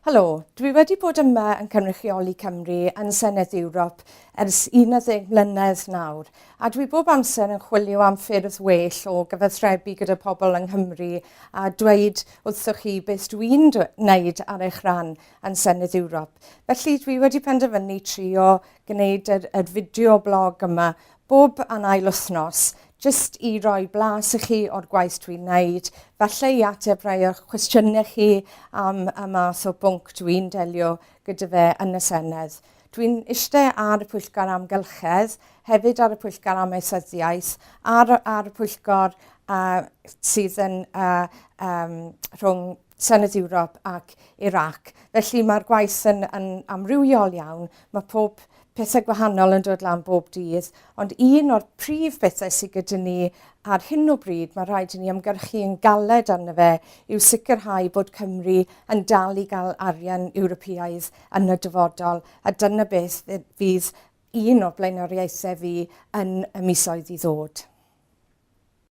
Helo, dwi wedi bod yma yn cynrychioli Cymru yn Senedd Ewrop ers 11 mlynedd nawr, a dwi bob amser yn chwilio am ffyrdd well o gyfathrebu gyda pobl yng Nghymru a dweud wrthoch chi beth dwi'n wneud ar eich rhan yn Senedd Ewrop. Felly dwi wedi penderfynu trio gwneud yr, yr fideo blog yma bob yn ail wythnos, jyst i roi blas i chi o'r gwaith dwi'n wneud, falle i ateb rhai o'ch cwestiynau chi am y math o bwnc dwi'n delio gyda fe yn y Senedd. Dwi'n eistedd ar y Pwyllgor Amgylchedd, hefyd ar y Pwyllgor Amaethyddiaeth, ar, ar y Pwyllgor uh, sydd yn uh, um, rhwng Senedd Ewrop ac Iraq. Felly mae'r gwaith yn, yn amrywiol iawn. Mae pob pethau gwahanol yn dod lan bob dydd, ond un o'r prif bethau sydd gyda ni ar hyn o bryd, mae rhaid i ni ymgyrchu yn galed arno fe, yw sicrhau bod Cymru yn dal i gael arian Ewropeaidd yn y dyfodol, a dyna beth fydd un o'r blaenoriaethau fi yn y misoedd i ddod.